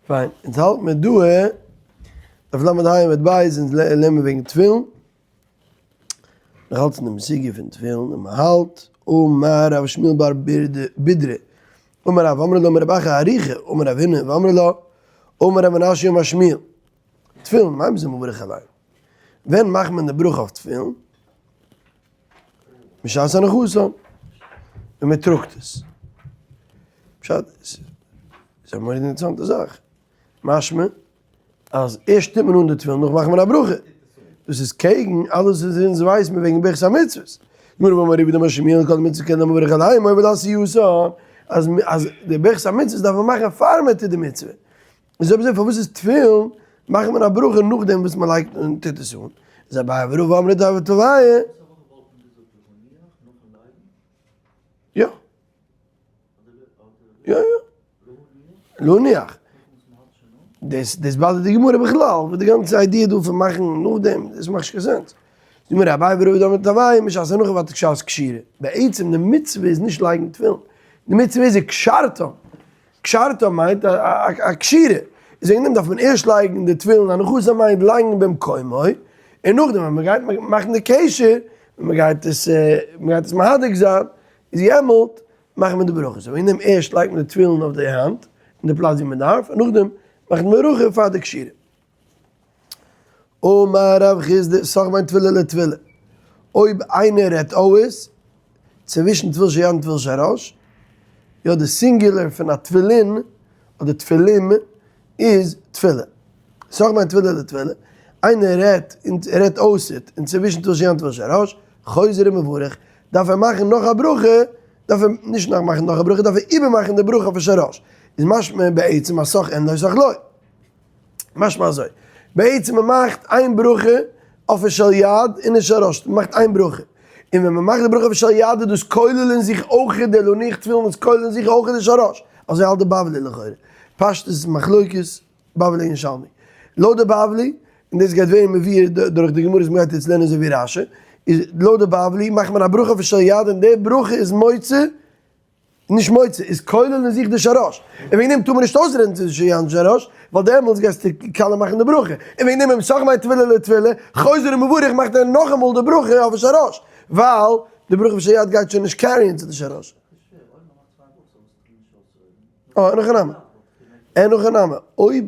פיין, אונז האלט מיר דא, דף ל' ה' עמוד ב', אונז לערנען מיר וועגן תפילין, מיר האלטן דעם סוגיא פון תפילין, און מען האלט, אמר רב שמואל בר בידרא, אמר רב אמרי לה אמר רב אחא אריכא, אמר רב הונא ואמרי לה, אמר רב מנשיא אמר שמואל, תפילין, מאימתי מברך עליהן? ווען מאכט מען די ברכה אויף תפילין? משעת הנחתן, ווען מען טראגט עס. פשט איז א מורא'דיגע אינטערעסאנטע זאך, משמע אז ערשט טוט מען אן די תפילין נאך מאכט מען א ברכה, דאס איז קעגן אלעס וואס אונז ווייסן מיר וועגן ברכת המצוות, גמרא ואמר רבי דאמר שמואל כל המצוות כולן מברך עליהן עובר לעשייתן, אז אז די ברכת המצוות דארף מען מאכן פאר מען טוט די מצוה, איז אויב אזוי פארוואס איז תפילין מאכט מען א ברכה נאכדעם וואס מען לייגט און טוט עס אן, איז אביי ורבא אמרי תרווייהו. יא. יא יא. להניח. דאס דאס באדערט די גמרא בכלל, וואס די גאנצע idea דא פון מאכן נאכדעם, דאס מאכט נישט קיין sense. די גמרא אביי ורבא דאמרי תרוייהו משעת הנחה ועד שעת קשירה. בעצם די מצוה איז נישט לייגן תפילין. די מצוה איז וקשרתם. קשרתם מיינט א קשירה. איז וועגן דעם דארף מען ערשט לייגן די תפילין, הנחתם מיינט לייגן במקומו, און נאכדעם ווען מען גייט מאכן די קשר, ווען מען גייט עס מען גייט עס מהדק זיין, איז יעמאלט מאכט מען די ברכות, וועגן דעם ערשט לייגט מען די תפילין אויף די האנט, אין די פלאץ ווי מען דארף, און נאכדעם מאכט מען ברכה פאר די קשירה. אמר רב חסדא, סח בין תפילה לתפילה, אויב איינער רעדט אויס צווישן תפילין של יד און תפילין של ראש, יא די singular פון א תפילין אדער תפילים איז תפילה. סח בין תפילה לתפילה, איינער רעדט און רעדט אויס און צווישן תפילין של יד און תפילין של ראש, חוזר ומברך, דארף ער מאכן נאך א ברכה, דארף ער נישט נאך מאכן נאך א ברכה, דארף ער איבערמאכן די ברכה אויף של ראש. איז משמע בעצם אז סח אין לא סח לא. משמע אזוי, בעצם מען מאכט איין ברכה אויף של יד און אין של ראש, מען מאכט איין ברכה, און ווען מען מאכט די ברכה אויף של יד איז דאס כולל אין זיך אויך די להניח תפילין איז כולל אין זיך אויך די של ראש, אזוי האלט די בבלי לכאורה, פשטות איז מחלוקת בבלי און ירושלמי. לויט די בבלי, און דאס גייט ווערן מבואר דורך די גמרות וואס מען גייט יעצט לערנען אזוי ווי רשי, איז לויט די בבלי מאכט מען א ברכה אויף של יד און די ברכה איז מוציא נישט מוציא, איז כולל אין זיך די של ראש, און וועגן דעם טאר מען נישט אויסרעדן צו די של ראש, ווייל דעמאלטס גייסטו קאלע מאכן די ברכה, און וועגן דעם אויב סח בין תפילה לתפילה, חוזר ומברך מאכט ער נאכאמאל די ברכה אויף של ראש, ווייל די ברכה פון של יד גייט שוין נישט carry ען צו די של ראש. אה, אין הכי נמי. אין הכי נמי, אויב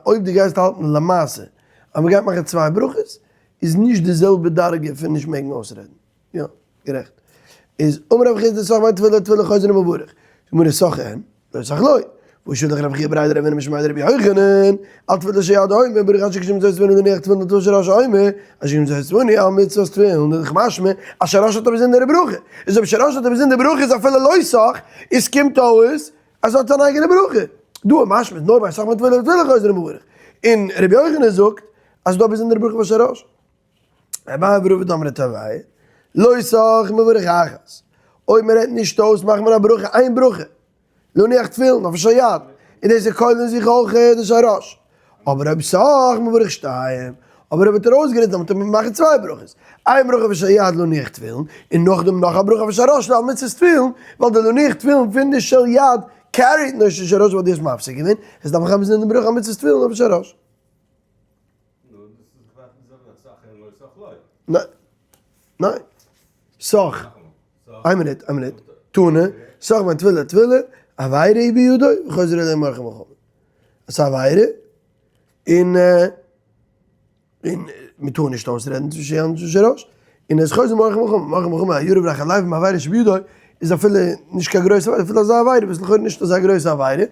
אויב דו גייסט האלטן למעשה אז מען גייט מאכן צוויי ברכות, איז נישט די זעלבע דרגה פון נישט מעגן אויסרעדן. יא, גערעכט. איז אמר רב חסדא סח בין תפילה לתפילה חוזר ומברך. גמרא סח אין, לא סח לא. והא שלח רב חייא בריה דרב הונא משמיה דרבי יוחנן, על תפילה של יד אומר ברוך אשר קדשנו במצוותיו וציוונו להניח תפילין על תפילין של ראש אומר, אשר קדשנו במצוותיו וציוונו על מצוות תפילין, איז דאך משמע אז של ראש האט א באזונדערע ברכה. איז אויב של ראש האט א באזונדערע ברכה איז אפילו לא סח, איז קומט אויס אז ס'האט אן אייגענע ברכה. דא איז משמע נאר ביי סח בין תפילה לתפילה חוזר ומברך. און רבי יוחנן זאגט אז ס'איז דא א באזונדערע ברכה פאר של ראש. אביי ורבא דאמרי תרוייהו, לא סח מברך אחת, אויב מען רעדט נישט אויס מאכט מען א ברכה איין ברכה, להניח תפילין אויף של יד, און דאס איז כולל אין זיך אויך די של ראש, אבער אויב סח מברך שתיים, אבער אויב האט ער אויסגערעדט דאן מוז מען מאכן צוויי ברכות, איין ברכה אויף של יד להניח תפילין, און נאכדעם נאך א ברכה אויף של ראש על מצות תפילין, ווייל די להניח תפילין פון די של יד carry ט נישט די של ראש ווייל דו האסט מפסיק געווען, עס דארף מאכן א ברכה על מצות תפילין אויף של ראש. ניין. ניין. סח. איין מינוט, איין מינוט. תנא, סח בין תפילה לתפילה, עבירה היא בידו, וחוזר עליה ומוחה מלחמה. עס איז א עבירה, און און מען טאר נישט אויסרעדן צווישן יד און צווישן ראש, און עס איז חוזר ומוחה מלחמה, מוחה מלחמה, א ירא ורך הלב מעבירה שבידו, איז אפילו נישט קיין גרויסע עבירה, אפילו אזא עבירה וואס איז לכאורה נישט אזא גרויסע עבירה,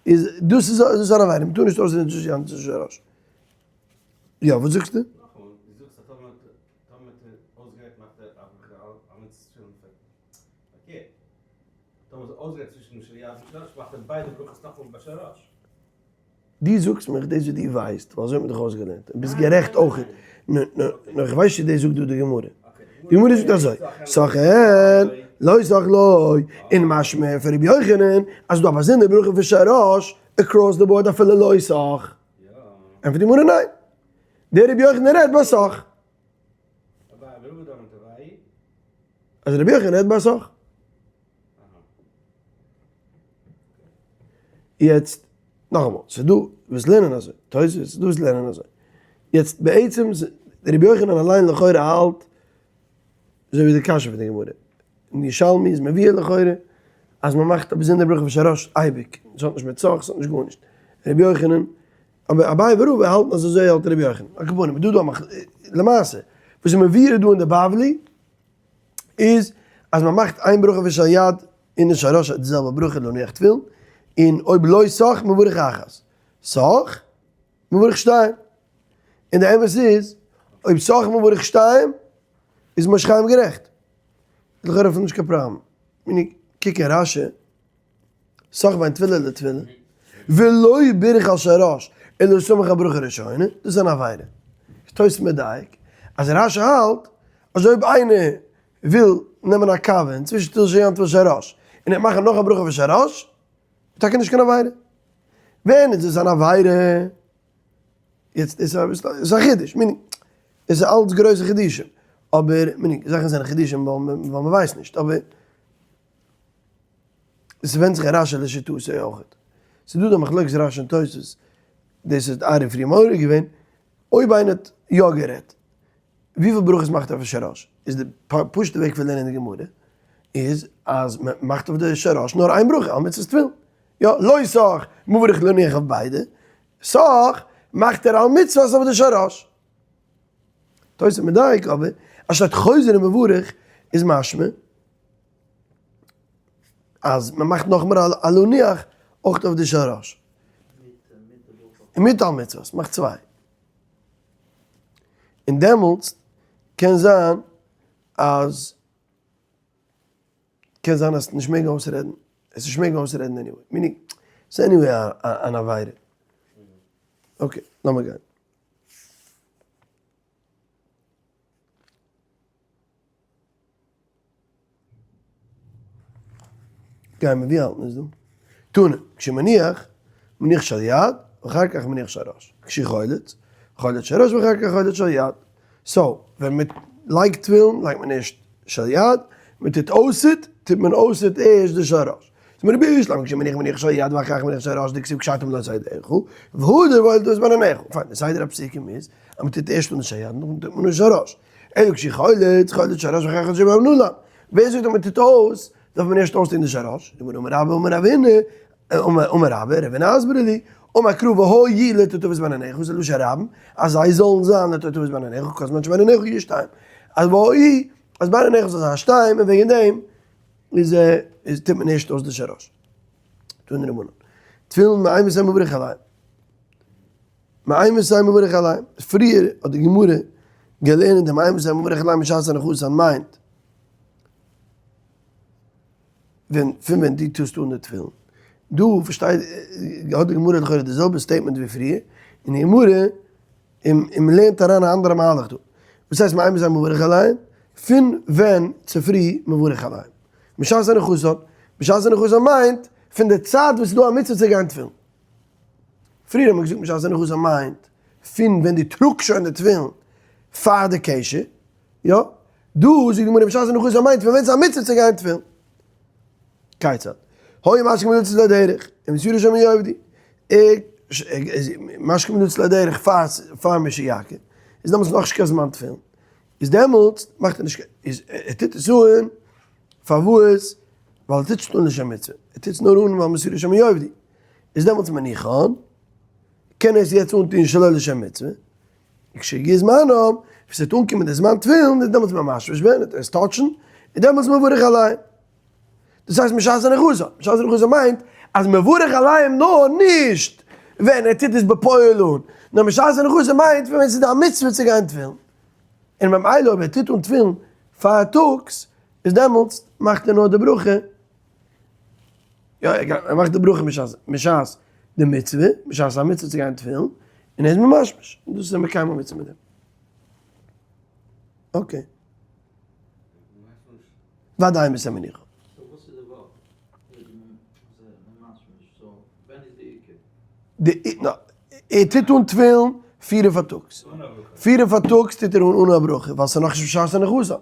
איז דאס איז דאס איז אן עבירה, מען טאר נישט אויסרעדן צווישן יד און צווישן ראש. יא, וואס זאגסטו? נאכאמאל, דו זאגסט אז טאמער טאמער האט ער אויסגערעדט מאכט ער א א מצות תפילין פארקערט. טאמער האט ער אויסגערעדט צווישן של יד און של ראש מאכט ער ביידע ברכות נאכאמאל ביי של ראש. דו זאגסט מיך דאס וואס דו ווייסט, ווייל אזוי האט מען דיך אויסגעלערנט, און ביסט גערעכט אויך. נאר איך ווייס נישט צו דאס זאגט דא די גמרא. די גמרא זאגט אזוי, סח אין, לא סח לא, און משמע פון רבי יוחנן אז ס'דא א באזונדערע ברכה פון של ראש across the board אפילו לא סח. ענטפערט די גמרא ניין. דער רבי יוחנן רעדט ביי סח. אז רבי יוחנן רעדט ביי סח. יעצט. נאכאמאל, ס'איז דא וואס לערנען אזוי, תוספות, ס'איז דא וואס לערנען אזוי. יעצט בעצם, רבי יוחנן אליין לכאורה האלט, אזוי ווי די קשיא פון די גמרא, אין ירושלמי איז מבואר לכאורה, אז מען מאכט א באזונדערע ברכה פון של ראש אייביג, ס'האט נישט מיט סך, ס'האט נישט גארנישט. רבי יוחנן, אבער אביי ורבא האלטן אז אזוי האלט רבי יוחנן. על כל פנים, איז דא דא א מחלוקת, למעשה, וואס איז מבואר דא אין די בבלי, איז אז מען מאכט איין ברכה פון של יד און של ראש די זעלבע ברכה להניח תפילין, און אויב לא סח מברך אחת, סח מברך שתיים, און די אמת איז אויב סח מברך שתיים איז משה חיים גערעכט, לכאורה אפילו נישט קיין פראבלעם, קוק אין רשי. סח בין תפילה לתפילה, ולא בירך על של ראש, אלא סמך על ברכה ראשונה, דאס איז אן עבירה. איז תוס' מדייק, אז רשי האלט, אז אויב איינער וויל נעמען א קאווע און צווישן תפילת של יד און תפילת של ראש, און ער וועט מאכן נאך א ברכה פון של ראש, איז טאקע נישט קיין עבירה. ווען איז דאס אן עבירה? יעצט איז עס א חידוש, meaning, עס איז אלץ גרויסע חידושים, אבער, meaning, זאכן זענען חידושים ווייל מען ווייסט נישט, אבער. עס ווענדט זיך אין רשי לשיטתו אויכעט. ס'איז דא די מחלוקת רשי און תוס', דאס האט ארי פריער מעורר געווען, אויב איינער האט יא גערעדט, וויפיל ברכות מאכט ער אויף של ראש? איז די פשוט'ע וועג פון לערנען די גמרא איז אז מען מאכט אויף די של ראש נאר איין ברכה, על מצות תפילין. יא, לא סח מברך להניח אויף ביידע, סח מאכט ער על מצוות אויף די של ראש. תוס' מדייק אבער אז שטייט חוזר ומברך איז משמע אז מען מאכט נאכמער א להניח אויך אויף די של ראש. און מיט על מצוות, מאכט צוויי. און דעמאלטס קען זיין אז קען זיין אז נישט מעגן אויסרעדן, עס איז נישט מעגן אויסרעדן anyway, meaning ס'איז anyway אן עבירה. okay, לאמיר גיין. גייען מיר ווי האלטן אונז דא? תנא, כשמניח, מניח של יד, ואחר כך מניח של ראש. כשחולץ, חולץ של ראש ואחר כך חולץ של יד. so, ווען מען לייגט תפילין לייגט מען ערשט של יד, מען טוט אויסעט, טוט מען אויסעט ערשט די של ראש. זאגט מיר רבי ישלם, כשמניח מניח של יד ואחר כך מניח של ראש, דכתיב וקשרתם לאות על ידך, והדר והודרת את בין עיניך. פיין, די סדר הפסוקים איז, אז מען טוט ערשט אן די של יד, נאכדעם טוט מען אן של ראש. אלא כשחולץ, חולץ של ראש ואחר כך של יד. ווער זאגט אז מען טוט אויס, דארף מען ערשט אויסטון די של ראש? זאגט מיר אמר רבה אמר רב הונא, אמר רבה, רב הונא אסברה לי, אמר קרא והיו לטוטפות בין עיניך, וואס איז לשון רבים? אז זיי זאלן זיין לטוטפות בין עיניך, כל זמן שבין עיניך יהיו שתיים. אז והיו, אז בין עיניך זאל זיין שתיים, און וועגן דעם איז איז טוט מען ערשט אויס די של ראש. תנו רבנן. תפילין מאימתי מברך עליהם. מאימתי מברך עליהם. פריער האט די גמרא געלערנט די מאימתי מברך עליהם בשעת הנחתן מיינט ווען פון ווען דו טוסט אן די תפילין. דא פארשטייט האט די גמרא לכאורה די זעלבע statement ווי פריער, און די גמרא און מען לערנט אריין א אנדערע מהלך דא. וואס הייסט מאימתי מברך עליהם? פון ווען צופרי מברך עליהם? משעת הנחתן. משעת הנחתן מיינט פון די צייט וואס איז דא א מצוה צו גיין תפילין. פריער האט מען געזאגט משעת הנחתן מיינט פון ווען דו טראגסט שוין די תפילין פאר די קשר, יא? דא זאגט די גמרא משעת הנחתן מיינט פון ווען ס'איז א מצוה צו גיין תפילין. כיצד? היה משכים לצאת לדרך, ומסורו שמא יאבדו. ער איז משכים לצאת לדרך פאר פאר משיכיר, איז דעמאלטס נאכנישט קיין זמן תפילין. איז דעמאלטס מאכט ער נישט קיין, איז ער טוט עס אן פארוואס? ווייל ער טוט נישט אן לשם מצוה, ער טוט עס נאר אן ווייל מסורו שמא יאבדו. איז דעמאלטס מניחן, קען ער עס יעצט אנטון שלא לשם מצוה, כשיגיע זמנם, ווען ס'וועט אנקומען די זמן תפילין, איז דעמאלטס ממשמש בהן, וועט ער עס touch ן, און דעמאלטס מברך עליהם. דאס הייסט משעת הנחתן, משעת הנחתן מיינט אז מברך עליהם נאר נישט ווען ער טוט עס בפועל אן, נאר משעת הנחתן מיינט ווען ס'איז דא א מצוה צו גיין תפילין. און ממילא אויב ער טוט אן תפילין פארטאגס, איז דעמאלטס מאכט ער נאר די ברכה, יא ער מאכט די ברכה משעת משעת די מצוה, משעת המצוה צו גיין תפילין, און ער איז ממשמש, און דאס איז ער מקיים א מצוה מיט דעם. okay. ועדיין בס' מניחא. ער טוט אן תפילין פירע פארטאגס. פירע פארטאגס טוט ער אן אן א ברכה, ווייל ס'איז נאכנישט בשעת הנחתן.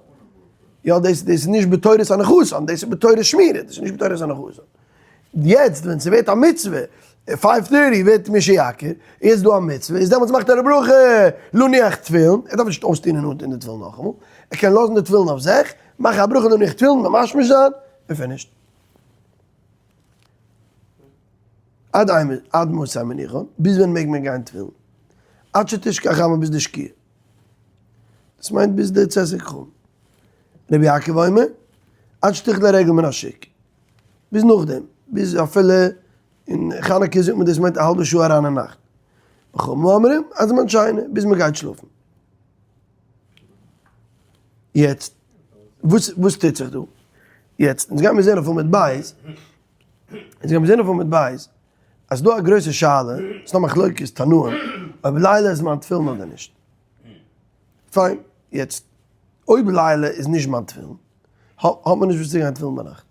יא, דאס איז נישט בתורת הנחתן, דאס איז בתורת שמירה, דאס איז נישט בתורת הנחתן. יעצט ווען ס'ווערט א מצוה. five thirty ווערט משיכיר, איז דא א מצוה, איז דעמאלטס מאכט ער א ברכה להניח תפילין, ער דארף נישט אויסטון און אנטון די תפילין נאכאמאל, ער קען לאזן די תפילין אויף זיך, מאכן א ברכה להניח תפילין, ממשמש זיין, און finished. עד עד מתי מניחן, ביז ווען מעג מען גיין תפילין? עד שתשקע החמה ביז די שקיעה. דאס מיינט ביז די צאת הכוכבים. רבי יעקב אומר, עד שתכלה רגל מן השוק. ביז נאכדעם, ביז אפילו אין חנוכה זאגט מען דאס מיינט א האלבע שעה אריין אין נאכט. וחכמים אומרים, עד זמן שינה, ביז מען גייט שלאפן. יעצט, וואס וואס טוט זיך דא? יעצט, אונז גיימיר זען אויף עמוד ב', אונז גיימיר זען אויף עמוד ב', אז ס'דא א גרויסע שאלה, ס'דא מחלוקת תנאים, אויב לילה איז זמן תפילין אדער נישט. פיין, יעצט, אויב לילה איז נישט זמן תפילין, האט מען נישט וואס צו גיין תפילין ביינאכט.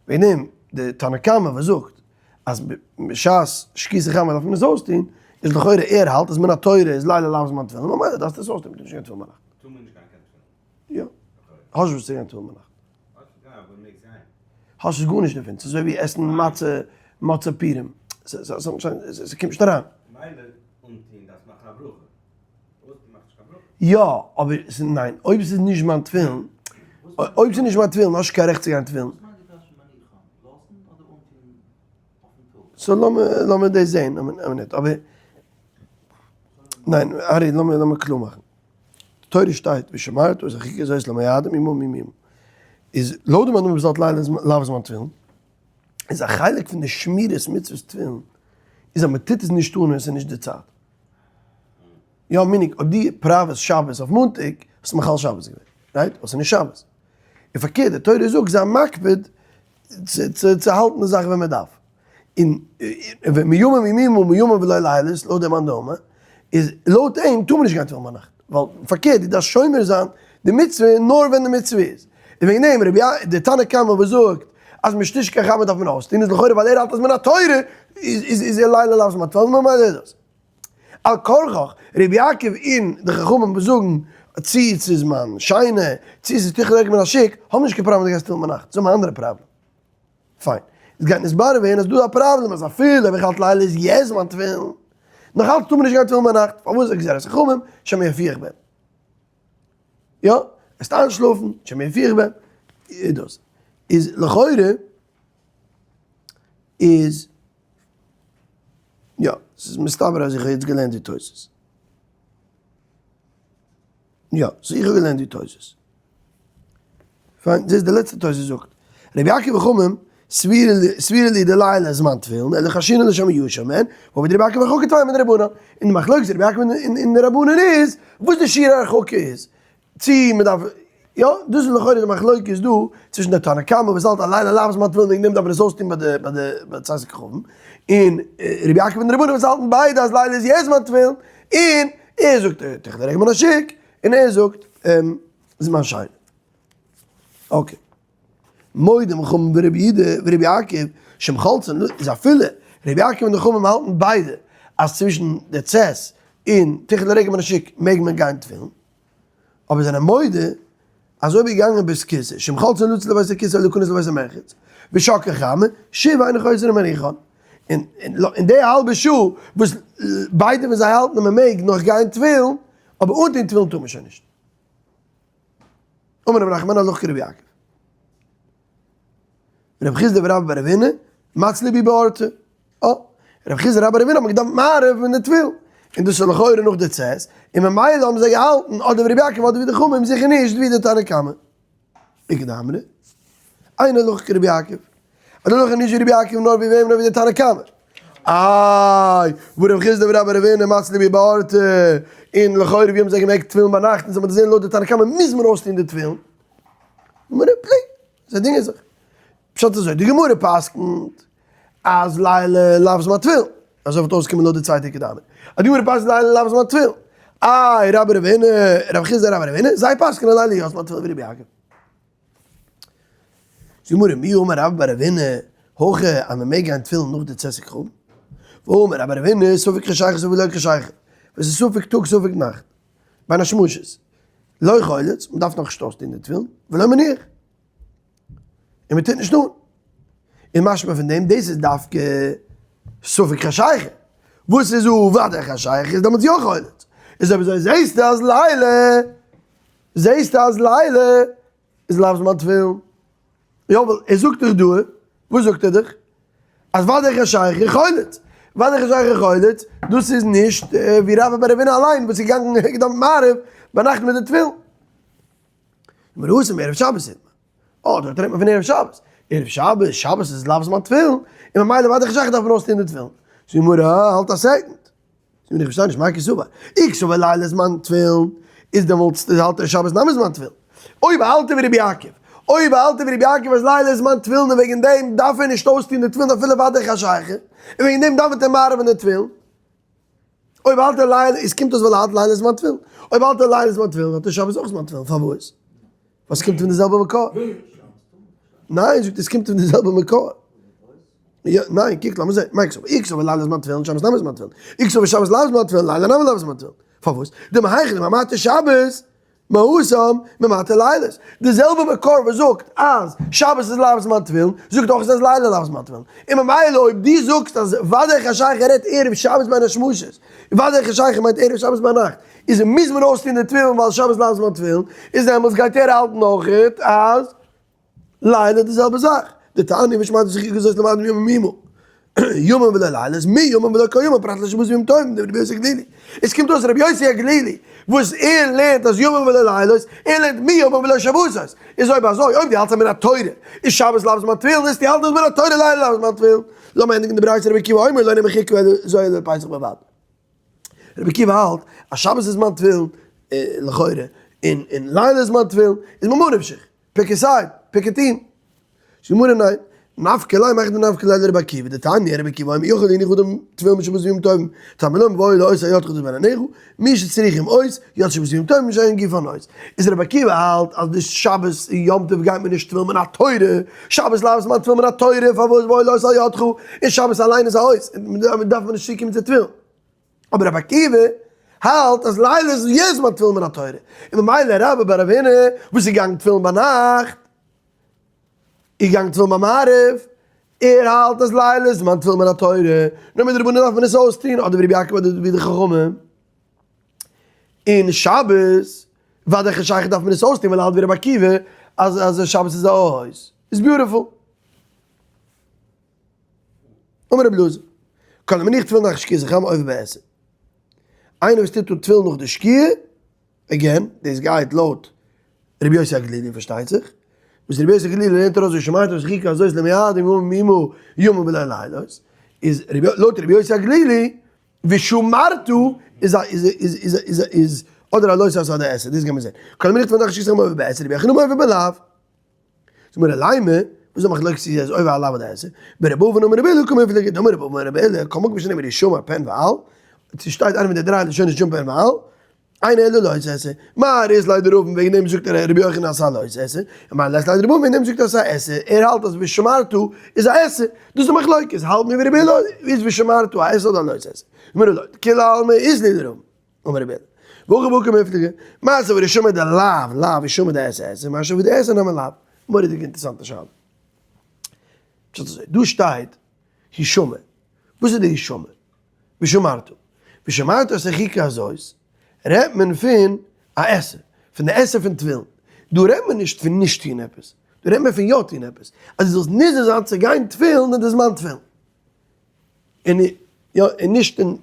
וועגן דעם, די תנא קמא וואס זאגט אז בשעת שקיעת החמה דארף מען עס אויסטון, איז לכאורה ער האלט אז מן התורה איז לילה לאו זמן תפילין, ממילא דארפסטו עס אויסטון, מ'טאר נישט גיין תפילין ביינאכט. טאר מען נישט גיין קיין תפילין? יא. האסט נישט וואס צו גיין תפילין ביינאכט. האסט נישט גארנישט דערפון, ס'איז אזוי ווי עסן מצה, מצה פורים, ס'קומט נישט אריין. מילא אנטון דארפסט מאכן א ברכה. יא, אבער ניין, אויב ס'איז נישט מיין תפילין, אויב ס'איז נישט מיין תפילין, האסט נישט קיין רעכט צו גיין תפילין. so לאמיר דאס זען א מינוט, אבער ניין, ארי, לאמיר קלאר מאכן. די תורה שטייט ושמרת את החוקה הזאת למועדים ימים ימים. איז לויט די מאן דאמר וואס האלט לילה לאו זמן תפילין, איז א חלק פון די שמירת מצוות תפילין איז אז מען טוט עס נישט אן ווען עס איז נישט די צייט. יא meaning אויב דו פראוועסט שבת אויף מאנטאג האסטו מחלל שבת געווען, right? ווייל ס'איז נישט שבת. און פארקערט די תורה זאגט זיי מקפיד צו האלטן די זאך ווען מען דארף. און מימים ימימה ומימים ולא לילות לויט דעם מאן דאמר איז לויט אים טאר מען נישט גיין תפילין ביינאכט ווייל פארקערט דו דארפסט שומר זיין די מצוה נאר ווען די מצוה איז. און וועגן דעם רבי די תנא קמא וואס זאגט אז משתשקע חמה דארף מען אויסטון איז לכאורה ווייל ער האלט אז מן התורה איז איז לילה לאו זמן תפילין ממילא איז דאס על כרחך רבי יעקב און די חכמים וואס זאגן צי ס'איז זמן שינה צי ס'איז תכלה רגל מן השוק האבן נישט קיין פראבלעם אז דו גייסט תפילין ביינאכט זיי האבן א אנדערע פראבלעם. פיין. עס גייט נתברר ווערן אז דא איז א פראבלעם אז אפילו אויב איך האלט לילה איז יע זמן תפילין, נאך אלץ טאר מען נישט גיין תפילין ביינאכט, פארוואס גזירת חכמים שמא יפיח בהם. יא, וועסט איינשלאפן, שמא יפיח בהם, איז דאס. איז לכאורה איז יא, ס'איז מסתבר אז איך האב יעצט געלערנט די תוס'. יא, so איך האב געלערנט די תוס'. פיין, דאס איז די לעצטע תוס' זאגט. רבי יעקב וחכמים, סבירא להו דלילה זמן תפילין, אלא חיישינן לשמא ישן בהן, ועביד רבי יעקב הרחקה טפיים מדרבנן. און די מחלוקת רבי יעקב און די רבנן איז, וואס די שיעור הרחקה איז. צי מען דארף, יא, דאס איז לכאורה די מחלוקת דא, צווישן די תנא קמא וואס האלט אז לילה לאו זמן תפילין וועגן דעם דארף מען עס אויסטון ביי די ביי די ביי צאת הכוכבים, און רבי יעקב און די רבנן וואס האלטן ביידע אז לילה איז יא זמן תפילין, און ער זאגט תכלה רגל מן השוק, און ער זאגט זמן שינה. okay. מודים חכמים ורבי יהודה ורבי יעקב שמחלצין איז אפילו רבי יעקב און די חכמים האלטן ביידע אז צווישן די צאת און תכלה רגל מן השוק מעג מען גיין תפילין, אבער זענען מודה אז אויב איז געגאנגען בית כסא שמחלצין לצאת לבית הכסא או להיכנס לבית המרחץ ושקעה חמה שוב אינו חוזר ומניחן און אין די האלבע שעה וואס ביידע פון זיי האלטן אז מען מעג נאך גיין טבילן אבער אנטון תפילין טאר מען שוין נישט. אמר רב נחמן הלכה כרבי יעקב. רב חסדא ורבה בר אבינא מצלי בהו באורתא. אה, רב חסדא ורבה בר אבינא האבן געדאווענט מעריב אין די תפילין. און דאס איז לכאורה נאך די צאת, און ממילא האבן זיי געהאלטן אדער ווי רבי יעקב אדער ווי די חכמים, זיכער נישט ווי די תנא קמא. איכא דאמרי, אין הלכה כרבי יעקב. אז די הלכה איז נישט ווי רבי יעקב נאר ווי וועם נאר ווי די תנא קמא. איי, והא רב חסדא ורבה בר אבינא מצלי בהו באורתא, און לכאורה ווי האבן זיי געמעגט טבילן ביינאכט, און זיי האבן געזען לויט די תנא קמא מוז מען אויסטון די תפילין. גמרא פליג, זיי דינגען זיך. פשט איז אזוי, די גמרא פסק'נט אז לילה לאו זמן תפילין, אזוי וואלט אויסגעקומען לויט די צווייטע איכא דאמרי. אז די גמרא פסק'נט לילה לאו זמן תפילין, איי רבה בר אבינא, רב חסדא רבה בר אבינא, זיי פסק'נען לילה יא זמן תפילין ווי רבי יעקב. זאגט די גמרא מי אמר רבה בר אבינא הכי אז מען מעג גיין תפילין נאך די צאת הכוכבים? והאמר רבה בר אבינא ספק חשיכה ספק לא חשיכה, וואס איז ספק טאג ספק נאכט, בין השמשות, לא חולץ, מען דארף נאכנישט אויסטון די תפילין, ולא מניח, און מען טוט נישט אן. און משמע פון דעם, דאס איז דווקא. ספק חשיכה, וואס איז וודאי חשיכה איז דעמאלטס יא חולץ, איז אויב אזוי זעהסטו אז לילה, זעהסטו אז לילה איז לאו זמן תפילין, יא ווייל ער זאגט דאך דא, וואס זאגט ער דיך? אז וודאי חשיכה חולץ, וודאי חשיכה חולץ, דאס איז נישט ווי רבה בר רב הונא אליין וואס איז געגאנגען געדאווענט מעריב ביינאכט מיט די תפילין. מראות מערב שבת זעט מען. אה, דארט רעדט מען פון ערב שבת. ערב שבת, שבת איז לאו זמן תפילין, און ממילא וודאי חשיכה דארף מען אויסטון די תפילין. זאגט די גמרא, האלט א second. זאגט איך פארשטיי נישט, מאי קסבר? אי קסבר לילה זמן תפילין, איז דעמאלטס האלט ער שבת נמי זמן תפילין. אויב האלט ער ווי רבי יעקב, אויב האלט ער ווי רבי יעקב אז לילה איז זמן תפילין און וועגן דעם דארף ער נישט אויסטון די תפילין אפילו וודאי חשיכה, און וועגן דעם דאווענט ער מעריב אין די תפילין. אויב האלט ער לילה, איז קומט אויס ווייל ער האלט לילה זמן תפילין. אויב האלט ער לילה זמן תפילין האט ער שבת אויך זמן תפילין, פארוואס? ווייל ס'קומט פון די זעלבע מקור. ניין, זאגט ער, ס'קומט פון די זעלבע מקור. יא, ניין, קוק, לאמיר זען. מאי קסבר, אי קסבר לילה זמן תפילין, שבת נמי זמן תפילין. אי קסבר שבת לאו זמן תפילין, לילה נמי לאו זמן תפילין. פארוואס? דמהיכא דממעטי שבת, מהתם ממעטי לילות. די זעלבע מקור וואס זאגט אז שבת איז לאו זמן תפילין, זאגט אויך אז לילה לאו זמן תפילין. און ממילא אויב דו זאגסט אז וודאי חשיכה רעדט ערב שבת בין השמשות, וודאי חשיכה מיינט ערב שבת ביינאכט, איז מוז מען אויסטון די תפילין ווייל שבת לאו זמן תפילין, איז דעמאלטס גייט ער האלטן אויכעט אז לילה איז די זעלבע זאך. דתניא ושמרתם את החוקה הזאת למען ימים ימימה. יומם ולא לילות, מי יומם ולא כל יומם, פרט לשבת ויום טוב, דברי רבי יוסי הגלילי. עס קומט אויס רבי יוסי הגלילי, וואס ער לערנט אז יומם ולא לילות, ער לערנט מי יומם ולא שבתות. איז אויב אזוי, אויב דו האלטסט אז מן התורה איז שבת לאו זמן תפילין, איז דו האלטסט אז מן התורה לילה לאו זמן תפילין. לאמיר ענדיגן די ברייתא רבי עקיבא אומר לא הניח חוקה זו אלא לפסח בלבד. רבי עקיבא האלט אז שבת איז זמן תפילין, לכאורה, און לילה איז זמן תפילין, איז ממה נפשך. pick a side, pick a team. זאגט די גמרא ניין, נפקא ליה מאי דנפקא ליה לרבי עקיבא, דתניא רבי עקיבא אומר יכול להניח אדם תפילין בשבת ויום טוב, תלמוד לומר והיה לאות על ידך בין עיניך, מי שצריכים אות, יד שבת ויום טוב שאין גופן אות. איז רבי עקיבא האלט אז די שבת און יום טוב גייט מען נישט תפילין מן התורה, שבת לאו זמן תפילין מן התורה, פארוואס והיה לאות על ידך, און שבת אליין איז א אות, און דארף מען נישט צוקומען צו תפילין. אבער רבי עקיבא האלט אז לילה איז יא זמן תפילין מן התורה, און ממילא רבה בר רב הונא וואס איז געגאנגען תפילין ביינאכט, איז געגאנגען תפילין ביי מעריב, ער האלט אז לילה איז זמן תפילין מן התורה, נאר מדרבנן דארף מען עס אויסטון, אדער ווי רבי יעקב אדער ווי די חכמים. און שבת, וודאי חשיכה דארף מען עס אויסטון ווייל ער האלט ווי רבי עקיבא אז אז שבת איז א אות. איז beautiful. אמר רבי אלעזר, כל המניח תפילין אחר שקיעת החמה עובר בעשה. איינער וואס טוט אן תפילין נאך די שקיעה, again, דאס גייט לויט רבי יוסי הגלילי פארשטייט זיך, וואס רבי יוסי הגלילי לערנט ארויס ושמרתם את החוקה הזאת למועדים ימים ימימה יומם ולא לילות, איז לויט רבי יוסי הגלילי ושמרתו איז א איז איז איז איז איז אדער א לא תעשה אדער עשה, דאס גיימיר זען. כל המניח תפילין אחר שקיעת החמה עובר בעשה, רבי יוחנן עובר בלאו. זאגט מיר לימא, וואס איז די מחלוקת צו איז עובר א לאו אדער עשה? ברבי אבהו אמר רבי אילעא קמיפלגי דאמר רבי אבהו אמר רבי אילעא כל מקום שנאמר הישמר פן ואל, צו שטייט איינע פון די דריי לשונות הישמר פן ואל, אינו אלא לא תעשה, מר אית ליה דרבין וועגן דעם זאגט רבי יוחנן אז ס'איז א לא תעשה, און מר לית ליה דרבנן וועגן דעם זאגט ער אז ס'איז א עשה, ער האלט אז ושמרת איז א עשה, דאס איז די מחלוקת, האלט מיר ווי רבי אילעא איז ושמרת א עשה אדער א לא תעשה? זאגט מיר לא, כולי עלמא אית להו דרבין. אמר רבי אילעא, והכא בהא קמיפלגי, מה סבר הישמר דלאו, לאו הישמר דעשה עשה, מה סבר דעשה נמי לאו. מורא'דיגע אינטערעסאנטע שאלה. פשט אזוי, דא שטייט הישמר, וואס איז די הישמר? ושמרת. ושמרת את החוקה הזאת, רעדט מען פון א עשה, פון די עשה פון תפילין. דא רעדט מען נישט פון נישט טון עפעס, דא רעדט מען פון יא טון עפעס. אז דו זאלסט נזהר זיין צו גיין תפילין אין די זמן תפילין. און יא און נישט און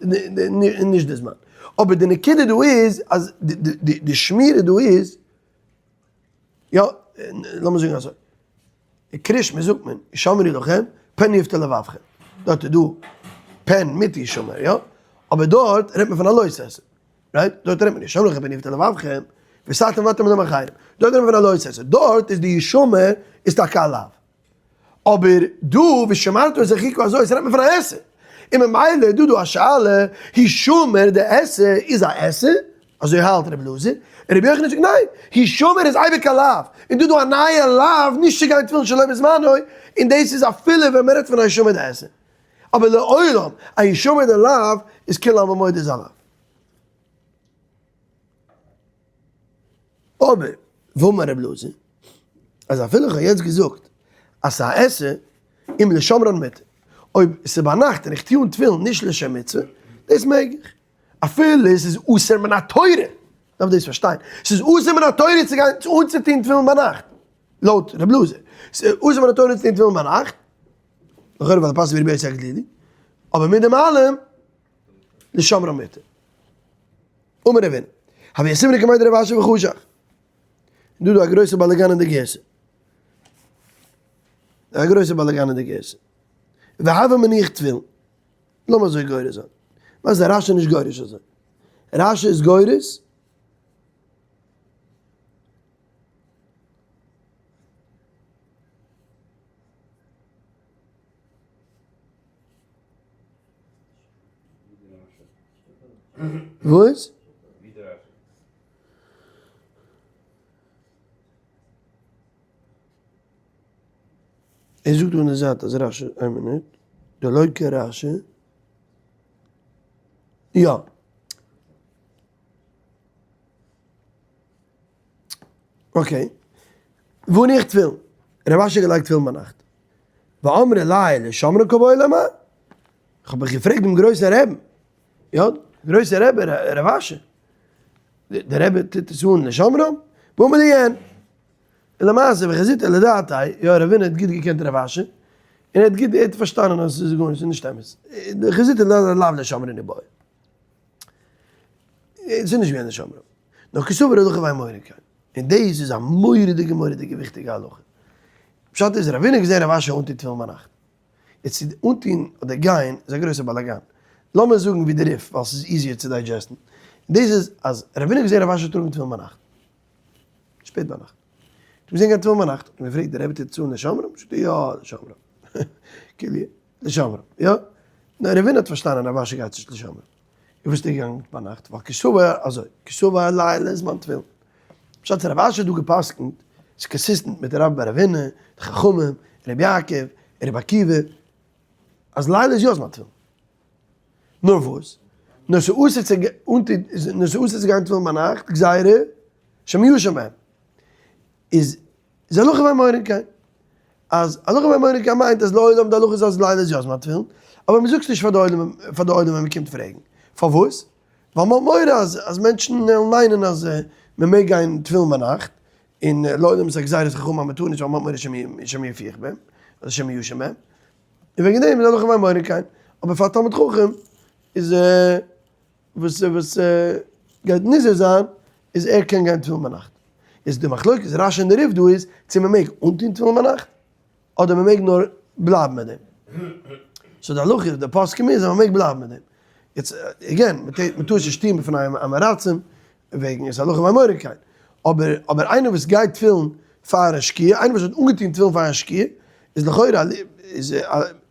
נישט די זמן. אבער די נקודה דא איז אז די שמירה דא איז, יא, לאמיר זאגן אזוי, אין קריאת שמע זאגט מען, השמרו לכם, פן יפתה לבבכם. דארט איז דא פן מיט הישמר, יא? אבער דארט רעדט מען פון א לא תעשה, right? דארט רעדט מען נישט, השמרו לכם פן יפתה לבבכם, וסרתם ועברתם אל אחרים. דארט רעדט מען פון א לא תעשה. דארט איז די הישמר איז טאקע א לאו. אבער דא ושמרת את החוקה הזאת רעדט מען פון א עשה, און ממילא איז דא דא א שאלה, הישמר די עשה איז א עשה, אזוי האלט רבי אלעזר, און רבי יוחנן זאגט ניין, הישמר איז אייביג א לאו, און דא דא א נייע לאו נישט צו גיין תפילין שלא בזמנו, און דאס איז אפילו ווען מען רעדט פון א הישמר די עשה, אבער לעולם א הישמר די לאו איז כולי עלמא מודה איז א לאו. אבער ואמר רבי אלעזר, אז אפילו איך האב יעצט געזאגט אז ס'איז א עשה, אם לשומרן מותר. אויב ס'איז ביינאכט און איך טו אן תפילין נישט לשם מצוה, דאס מעג איך. אפילו עס איז אסור מן התורה, דארף דאס פארשטיין, ס'איז אסור מן התורה צו גיין אנצוטון תפילין ביינאכט, לויט רב אלעזר, ס'איז אסור מן התורה צו טון תפילין ביינאכט, לכאורה ווייל פאסט ווי רבי יוסי הגלילי, אבער מיט דעם אלעם, לשומרן מותר. אמר רב הונא, הוה יתיבנא קמיה דרב אשי וחשך. דא דא א גרויסע באלאגאן אין די גירסא. א גרויסע באלאגאן אין די גירסא. והוה מניח תפילין. לאמיר אזוי גורס זיין. ווייסט דער רשי נישט גורס אזוי. רשי איז גורס. וואס? ער זאגט דא אין די זייט אז רשי, איין מינוט, דלא כרשי, יא. okay, והניח תפילין, רב אשי האט געלייגט תפילין ביינאכט, ואמרי ליה לשומרן קבעי למר, כ'האב מיך געפרעגט דעם גרויסן רעבן, יא, גרויסער רבי רב אשי, דער רבי טוט עס אן לשומרן, ואמר לי אין. און למעשה וחזיתיה לדעתיה, יא רב הונא האט גוט געקענט רב אשי, און ער האט גוט ער האט פארשטאנען אז עס איז גארנישט ס'איז נישט אמת, וחזיתיה לדעתיה לאו לשומרן איבעיא. עס איז נישט געווען לשומרן. נאר קסבר הלכה ואין מורין כן. און דאס איז א מורא'דיגע מורא'דיגע וויכטיגע הלכה. פשט איז רב הונא האט געזען רב אשי אנטון תפילין ביינאכט. יעצט צו אנטון אדער גיין איז א גרויסע באלאגאן. לאמיר זאגן ווי די ריף ווייל ס'איז easier צו digest ן. און דאס איז אז רב הונא האט געזען רב אשי טראגן תפילין ביינאכט. שפעט ביינאכט. האט אים געזען גיין תפילין ביינאכט. האט אים געפרעגט דער רבי טוט צו לשומרן? זאגט ער יא לשומרן. כאילו לשומרן. יא. נאר רב הונא האט פארשטאנען רב אשי גייט נישט לשומרן. און וואס איז ער געגאנגען ביינאכט? ווייל קסבר אזוי. קסבר לילה זמן תפילין. פשט רב אשי האט דא גע'פסק'נט, ס'איז consistent מיט רבה בר רב הונא, די חכמים, רבי יעקב, רבי עקיבא, אז לילה איז יא זמן תפילין. נאר וואס? נאר ס'אסור צו נאר ס'אסור צו גיין תפילין ביינאכט, גזירה שמא ישן בהם. איז איז הלכה ואין מורין כן. אז הלכה ואין מורין כן מיינט אז לעולם די הלכה איז אז לילה איז יא זמן תפילין, אבער מ'זאגט עס נישט פאר די עולם פאר די עולם ווען מ'קומט פרעגן. פארוואס? ווייל מ'האט מורא אז אז מענטשן וועלן מיינען אז מ'מעג גיין תפילין ביינאכט, און לעולם איז א גזירת חכמים אז מ'טאר נישט ווייל מ'האט מורא שמא יפיח בהם, אדער שמא ישן בהם. און וועגן דעם איז הלכה ואין מורין כן. אבער פאר א תלמיד חכם איז וואס וואס גייט נזהר זיין איז ער קען גיין תפילין ביינאכט. איז די מחלוקת רשי און די ריף דא איז צו מען מעג אנטון תפילין ביינאכט אדער מען מעג נאר בלייבן מיט דעם. so די הלכה איז די פוסקים איז אז מען מעג בלייבן מיט דעם. יעצט again מען טאר עס נישט טון בפני עם הארצים וועגן איז הלכה ואין מורין כן. אבער אבער איינער וואס גייט תפילין פארן שקיעה איינער וואס האט אנגעטון תפילין פארן שקיעה איז לכאורה איז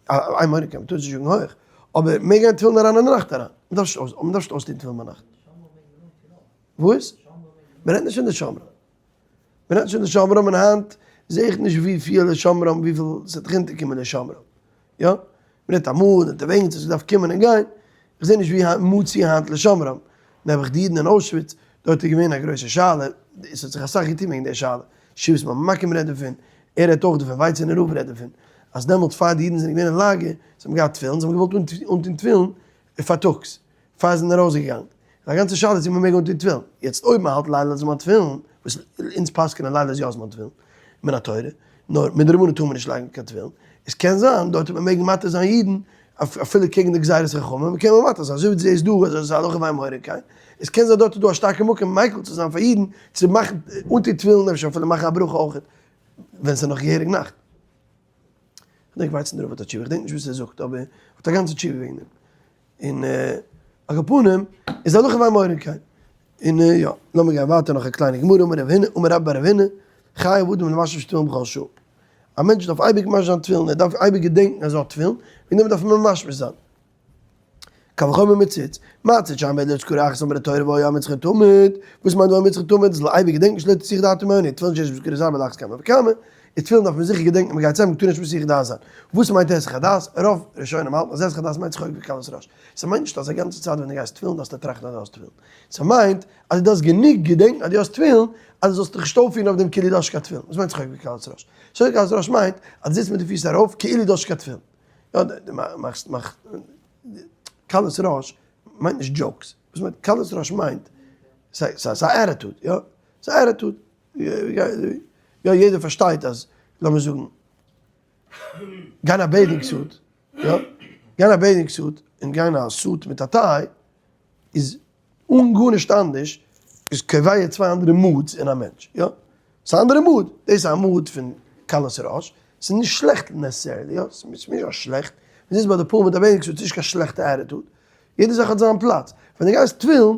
אין מורין כן מען טאר עס נישט זאגן הויך. אבער מעג גיין תפילין אריין אין די נאכט אריין. מען דארף נישט אויסטון תפילין ביינאכט. וואס? מען רעדט נישט פון די שומרים. מען רעדט נישט פון די שומרים און היינט זעה איך נישט ווי פיל שומרים וויפיל ס'וועט זיך אונטערקומען די שומרים. יא? מען רעדט אמאל אונטערוועגנס האסט געדארפט קומען און גיין. איך זעה נישט ווי מצוי היינט לשומרם. נעבעך די אידן אין אוישוויץ, דארט איז געווען א גרויסע שאלה, עס האט זיך אסאך געטון וועגן די שאלה. שבעת ממכים רעדט דערפון, ער רעדט אויך דערפון, ווייצענער רב רעדט דערפון, אז דעמאלטס פאר די אידן זענען געווען אין לאגער, זיי האבן געהאט תפילין, זיי האבן געוואלט אנטון תפילין פארטאגס, פאר זיי זענען ארויסגעגאנגען. איז א גאנצע שאלה צו מען מעג אנטון תפילין. יעצט אויב מען האלט לילה זמן תפילין, וואס אונז פסק'נען לילה איז יא זמן תפילין, מן התורה, נאר מדרבנן טאר מען נישט לייגן קיין תפילין, עס קען זיין דארט וועט מען מעגן מתיר זיין אידן אפילו קעגן די גזירת חכמים, קען מען מתיר זיין, אזוי ווי דו זעסט דא אז עס איז הלכה ואין מורין כן, עס קען זיין דארט איז דא א שטארקע מקום מיקל צו זיין פאר אידן צו מאכן אנטון תפילין אפשר אפילו מאכן א ברכה אויך ווען עס איז נאך געהעריג נאכט. כ'דענק ווייצענער רב האט א תשובה, כ'דענק נישט וואס ער זאגט אבער ער האט א גאנצע תשובה וועגן דעם. און על כל פנים איז הלכה ואין מורין כן. און יא, לאמיר גיין ווייטער נאך א קליינע גמרא, אמר רב הונא, אמר רבה בר רב הונא, חייב אדם למשש תפילין בכל שעה. א מענטש דארף אייביג משש זיין תפילין, ער דארף אייביג געדענקן אז ער האט תפילין, וועגן דעם דארף מען ממשמש זיין. קל וחומר מציץ, מה ציץ שאין בידו אזכרה אחת אומרת תורה והיה המצחו תמיד, וואס מיינט והיה המצחו תמיד? זאל אייביג געדענקן שלא תסיח דעתו מעוני, תפילין שיש בזכרות הרבה על אחת כמה וכמה, איז תפילין דארף מען זיכער געדענקן מען גייט צו טאר נישט מסיח דעת זיין. וואס מיינט היסח הדעת? רוב ראשונים האלטן אז היסח הדעת מיינט צחוק וקלות ראש. ס'מיינט נישט אז א גאנצע צייט ווען דו גייסט תפילין דארפסטו טראכטן אז דו האסט תפילין. ס'מיינט אז דו דארפסט גענוג געדענקן אז דו האסט תפילין אז דו זאלסט דיך נישט אויפפירן אויף דעם כאילו דו האסט נישט קיין תפילין. וואס מיינט צחוק וקלות ראש? צחוק וקלות ראש מיינט אז דו זיצט מיט די פיס ארויף כאילו דו האסט נישט קיין תפילין. יא, דו מאכסט, מאכט, קלות ראש מיינט נישט jokes, וואס מיינט קלות ראש מיינט, ס'איז א attitude, יא, ס'איז א attitude, יא יעדער פארשטייט אז, לאמיר זאגן, גיין א bathing suit, יא, גיין א bathing suit און גיין א suit מיט א tie איז אן גארנישט אנדערש, איז קובע צוויי אנדערע moods אין א מענטש, יא, ס'איז א אנדערע mood, דאס איז א mood פון קלות ראש, ס'איז נישט שלעכט necessarily, יא, ס'איז נישט א שלעכט, מ'זיצט ביי די pool מיט א bathing suit, ס'איז נישט קיין שלעכטע attitude, יעדע זאך האט זיין פלאץ, ווען דו גייסט טביל'ן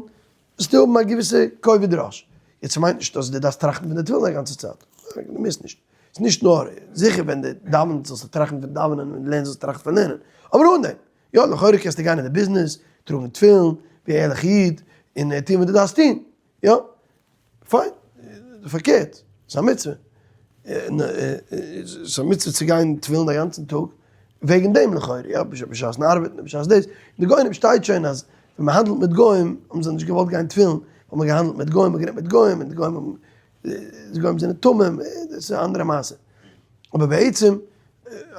זאלסטו האבן א געוויסע כובד ראש, יעצט ס'מיינט נישט אז דו דארפסט טראכטן פון די תפילין א גאנצע צייט, דו מוזט נישט, ס'איז נישט נאר, זיכער ווען דו דאווענסט זאלסטו טראכטן פון דאווענען, ווען דו לערנסט זאלסטו טראכטן פון לערנען, אבער אן דעם, יא לכאורה קענסטו גיין אין די ביזנעס, טראגן תפילין, ווי א ערליכע איד, און טון וואס דו דארפסט טון, יא, פיין, פארקערט, ס'איז א מצוה, ס'איז א מצוה צו גיין תפילין א גאנצן טאג, וועגן דעם לכאורה, יא, בשעת'ן ארבעטן, בשעת דאס, די גאונים שטייט שוין אז ווען מען האנדלט מיט גוים האבן זיי נישט געוואלט גיין תפילין, ווייל מען האט געהאנדלט מיט גוים, מען האט גערעדט מיט גוים, און די גוים האבן, די גוים זענען תמים, דאס איז א אנדערע מעשה. אבער בעצם,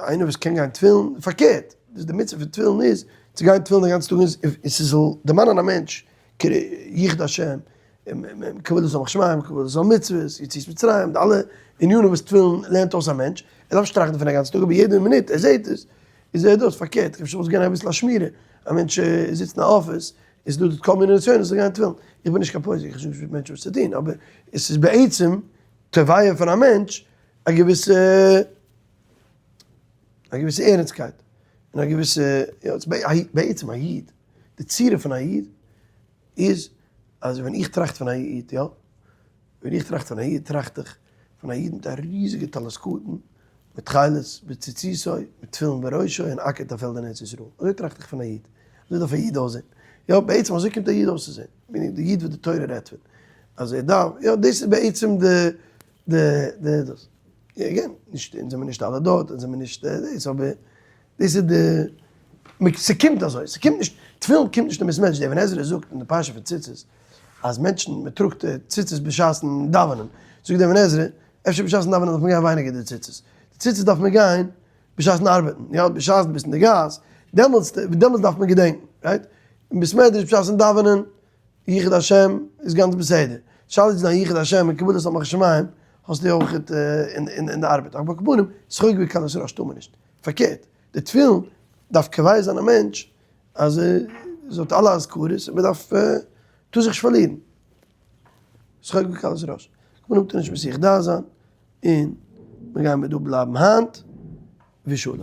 איינער וואס קען גיין תפילין, פארקערט, דאס די מצוה פון תפילין איז, צו גיין תפילין א גאנצן טאג, און ס'זאל דערמאנען א מענטש, יחוד השם, קבלת עול שמים, קבלת עול מצוות, יציאת מצרים, די אלע ענינים וואס תפילין לערנט אויס א מענטש, ער דארף נישט טראכטן דערפון א גאנצן טאג, אבער יעדע מינוט ער זעט עס, איז ער דאס, פארקערט, אפשר וואלט עס געווען אביסל א שמירה, א מענטש זיצט אין א אפיס, איז דא כל מיני נסיונות זיך גיין טובל'ן, איך בין נישט קיין פוסק, איך זאג נישט מענטשן וואס צו טון, אבער עס איז בעצם טבע פון א מענטש א געוויסע, א געוויסע ערנסטקייט, און א געוויסע, יא, בעצם א איד, די צורה פון א איד איז אז ווען איך טראכט פון א איד, יא, ווען איך טראכט פון א איד טראכט איך פון א איד מיט א ריזיגע טלית קטן, מיט תכלת בציציתו, מיט תפילין בראשו און אקערט א פעלד אין ארץ ישראל. אזוי טראכט איך פון א איד. אזוי דארף א איד אויסזען. יא, בעצם אזוי קומט א איד אויסצוזען. meaning די איד וואס די תורה רעדט פון. אז ער דארף, יא, דאס איז בעצם די, די, די דאס. again, נישט, אונז זעמיר נישט אלע דארט, אונז זעמיר נישט דאס, אבער דאס איז די, ס'קומט אזוי, ס'קומט נישט, תפילין קומט נישט אין בית מדרש, דער אבן עזרא זאגט אין די פרשה פון ציצית, אז מענטשן, מען טראגט ציצית בשעת'ן דאווענען, זאגט דער אבן עזרא, אפשר בשעת'ן דאווענען דארף מען גיין ווייניגער די ציצית, די ציצית דארף מען גיין בשעת'ן ארבעטן, יא, בשעת דו ביסט אין די גאס, דעמאלטס, דעמאלטס דארף מען געדענקען, right? אין בית מדרש בשעת'ן דאווענען, יחוד השם איז גאנץ בסדר, שאלה איז דיין יחוד השם און קבלת עול מלכות שמים האסטו אויך אין די ארבעט, אבער על כל פנים, שחוק בקלות ראש טאר מען נישט. פארקערט, די תפילין דארף קובע זיין א מענטש אז ער האט אלע אזכרות און מען דארף טאר זיך נישט פארלירן. שחוק בקלות ראש. כמובן טאר נישט מסיח דעת זיין, און מיר גייען מיר דא בלייבן היינט, ושלום.